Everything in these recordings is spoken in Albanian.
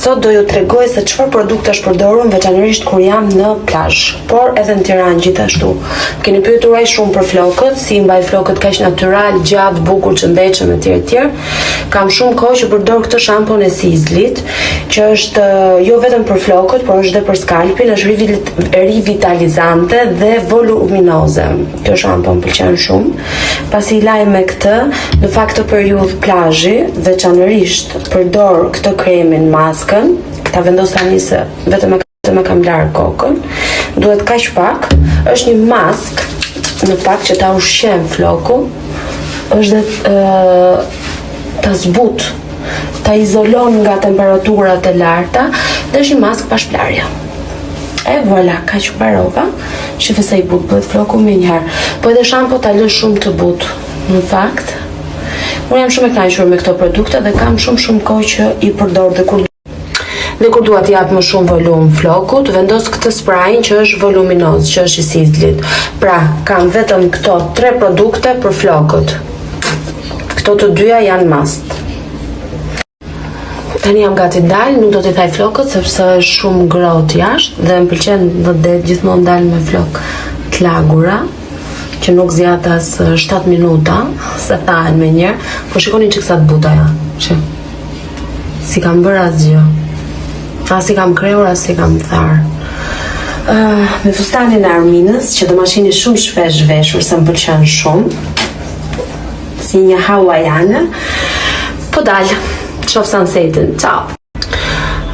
Sot do ju tregoj se çfarë produktesh përdor unë veçanërisht kur jam në plazh, por edhe në Tiranë gjithashtu. Më keni pyetur aq shumë për flokët, si i mbaj flokët kaq natyral, gjatë, bukur, shëndetshëm etj etj. Kam shumë kohë që përdor këtë shampon e Sisley-t, që është jo vetëm për flokët, por është dhe për skalpin, është rivitalizante dhe voluminoze. Kjo shampo më pëlqen shumë. Pasi i laj me këtë, në fakt këtë periudhë plazhi, veçanërisht përdor këtë kremin maskën, ta vendos tani se vetëm me këtë më kam larë kokën. Duhet kaq pak, është një maskë në fakt që ta ushqen flokun, është dhe ta zbut, ta izolon nga temperaturat e larta dhe është një maskë pa shplarje. E voilà, kaq mbarova. Shife sa i butë bëhet floku menjëherë. Po edhe shampo ta lë shumë të butë, në fakt. Unë jam shumë e kënaqur me këto produkte dhe kam shumë shumë kohë që i përdor dhe kur Dhe kur dua t'i jap më shumë volum flokut, vendos këtë sprajin që është voluminoz, që është i Sisley-t. Pra, kam vetëm këto tre produkte për flokët. Këto të dyja janë must. Tani jam gati dal, nuk do t'i thaj flokët sepse është shumë ngrohtë jashtë dhe më pëlqen në det gjithmonë dal me flokë të lagura që nuk zgjat as 7 minuta, se thahen menjëherë, po shikoni çik sa të buta janë. Shi. S'i kam bërë asgjë. As i kam krehur, as i kam tharë. Uh, me fustanin e Arminës, që do ma shihni shumë shpesh veshur, se më pëlqen shumë si një hawaiane. Po dal, shoh sunsetin. Ciao.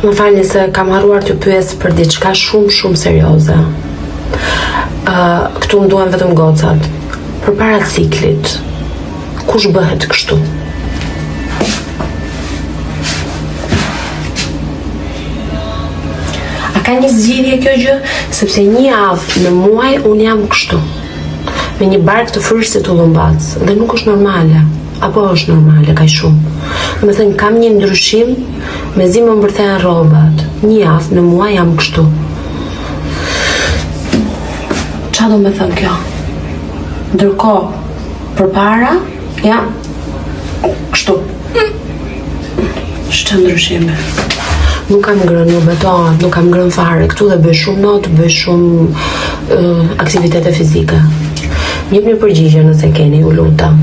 Më falni se kam harruar t'ju pyes për diçka shumë shumë serioze. Uh, këtu më duhen vetëm gocat. Përpara ciklit, kush bëhet kështu? A ka një zgjidhje kjo gjë? Sepse një javë në muaj unë jam kështu. Me një bark të fryrë si tullumbac dhe nuk është normale. Apo është normale kaq shumë. Domethënë kam një ndryshim, mezi më mbërthehen rrobat. Një javë në muaj jam kështu. Ça do me thënë kjo? Ndërkohë, përpara, jam kështu. Ç'të ndryshime. Nuk kam ngrënë, ju betohem, nuk kam ngrënë fare këtu dhe bëj shumë not, bëj shumë uh, aktivitete fizike. Më jepni përgjigje nëse keni, ju lutem.